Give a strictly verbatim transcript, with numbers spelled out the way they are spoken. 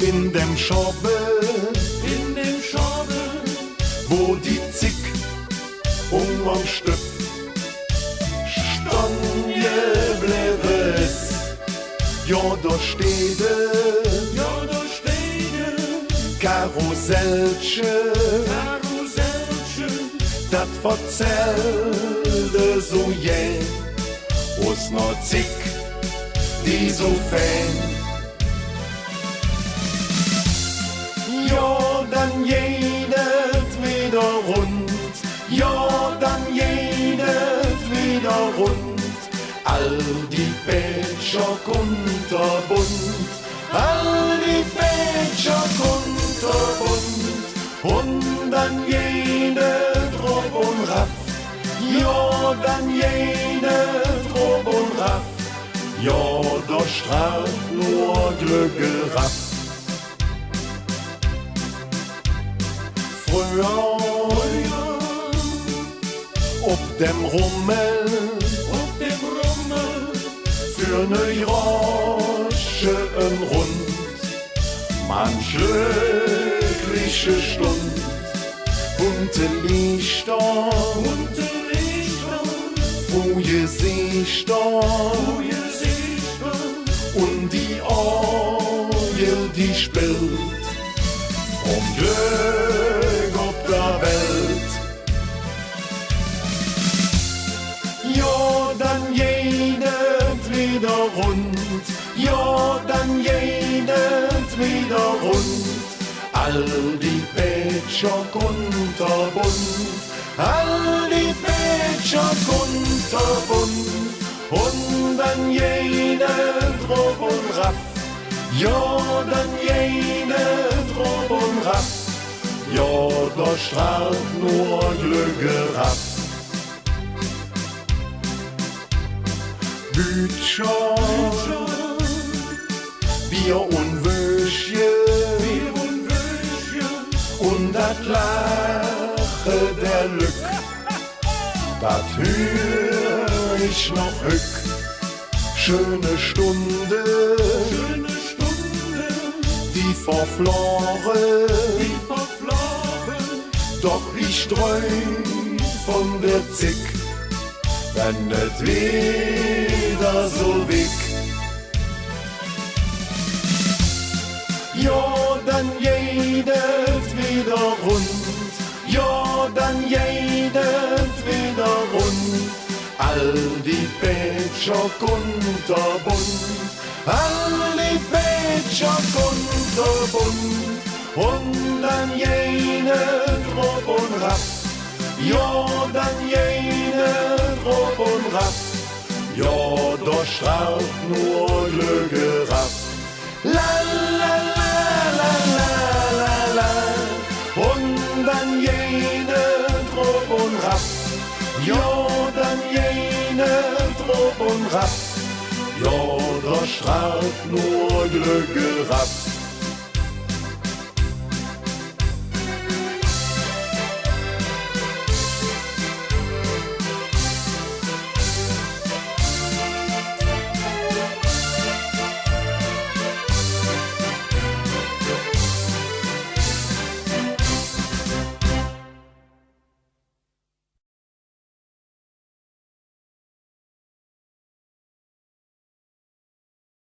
En däm Schobbe, en däm Schobbe, wo die Zigg ungerm Stöpp stonn gebleeve es. Jo, do steiht, jo, do steiht e Karussellche, Karussellche, dat verzällt esu gään us ner Zigg, die su fään. Jo, dann geiht et widder rund, jo, dann geiht et widder rund. All die Päädcher kunterbunt, all die Päädcher kunterbunt. Un dann geiht et rop un raff, jo, dann geiht et rop un raff. Jo, do strahlt nor Glöck erav. Fröher op däm Rummel, op däm Rummel, för ne Grosche en Rund, manch glöckliche Stund. Bunte Leechter, bunte Leechter, froh Geseechter, froh Geseechter, un die Orgel, die spillt vum Glöck op der Welt. Jo, dann geiht et widder rund, jo, dann geiht et widder rund. All die Päädcher kunterbunt, all die Päädcher kunterbunt. Un dann geiht et rop un raff, jo, dann geiht et rop un raff. Jo, do strahlt nor Glöck erav. Bütcher, Bier un Wööschje, Bier un Wööschje, un dat Laache der Lück, dat hür ich noch hügg. Schöne Stunde, schöne Stunde, die verflöge, die verflöge. Doch ich dröm vun der Zigg, wann et widder su wigg. Jo, dann geiht et widder rund, jo, dann geiht et widder rund. All die Päädcher kunterbunt, all die Päädcher kunterbunt. Un dann geiht et rop un raff, jo, dann geiht et rop un raff. Jo, do strahlt nor Glöck erav. La, la, la. Un dann geiht et rop un raff, jo, dann geiht et rop un raff. Jo, do strahlt nor Glöck erav.